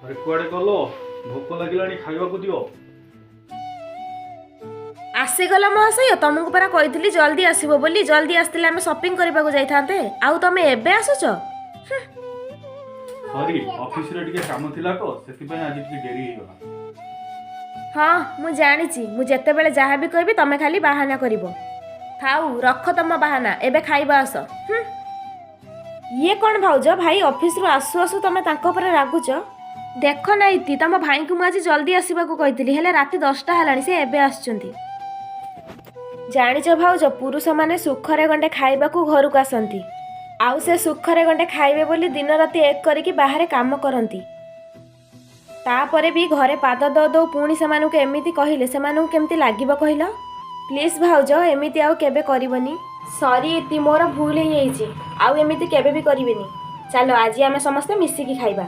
ଆରେ କୁଆଡ଼େ ଗଲ? ଭୋକ ଲାଗିଲାଣି, ଖାଇବାକୁ ଦିଅ। ଆସିଗଲ ମହାଶୟ? ତମକୁ ପରା କହିଥିଲି ଜଲ୍ଦି ଆସିବ ବୋଲି। ଜଲ୍ଦି ଆସିଥିଲେ ଆମେ ସପିଂ କରିବାକୁ ଯାଇଥାନ୍ତେ, ଆଉ ତମେ ଏବେ ଆସୁଛ। ସରି, ଅଫିସରେ ଟିକେ କାମ ଥିଲା ତ, ସେଥିପାଇଁ ଆଜି ଟିକେ ଡେରି ହେଇଗଲା। ହଁ, ମୁଁ ଜାଣିଛି। ମୁଁ ଯେତେବେଳେ ଯାହା ବି କହିବି, ତମେ ଖାଲି ବାହାନା କରିବ। ଥାଉ, ରଖ ତମ ବାହାନା, ଏବେ ଖାଇବା ଆସ। ହୁଁ। ଇଏ କ'ଣ ଭାଉଜ, ଭାଇ ଅଫିସରୁ ଆସୁ ଆସୁ ତମେ ତାଙ୍କ ଉପରେ ରାଗୁଛ? ଦେଖ ନା ଇତି, ତମ ଭାଇଙ୍କୁ ମୁଁ ଆଜି ଜଲ୍ଦି ଆସିବାକୁ କହିଥିଲି, ହେଲେ ରାତି 10ଟା ହେଲାଣି, ସେ ଏବେ ଆସୁଛନ୍ତି। ଜାଣିଛ ଭାଉଜ, ପୁରୁଷମାନେ ସୁଖରେ ଗଣ୍ଡେ ଖାଇବାକୁ ଘରକୁ ଆସନ୍ତି, ଆଉ ସେ ସୁଖରେ ଗଣ୍ଡେ ଖାଇବେ ବୋଲି ଦିନ ରାତି ଏକ କରିକି ବାହାରେ କାମ କରନ୍ତି। ତାପରେ ବି ଘରେ ପାଦ ଦଉ ଦଉ ପୁଣି ସେମାନଙ୍କୁ ଏମିତି କହିଲେ ସେମାନଙ୍କୁ କେମିତି ଲାଗିବ କହିଲ? ପ୍ଲିଜ୍ ଭାଉଜ, ଏମିତି ଆଉ କେବେ କରିବନି। ସରି ଇତି, ମୋର ଭୁଲ ହେଇଯାଇଛି। ଆଉ ଏମିତି କେବେ ବି କରିବିନି। ଚାଲ, ଆଜି ଆମେ ସମସ୍ତେ ମିଶିକି ଖାଇବା।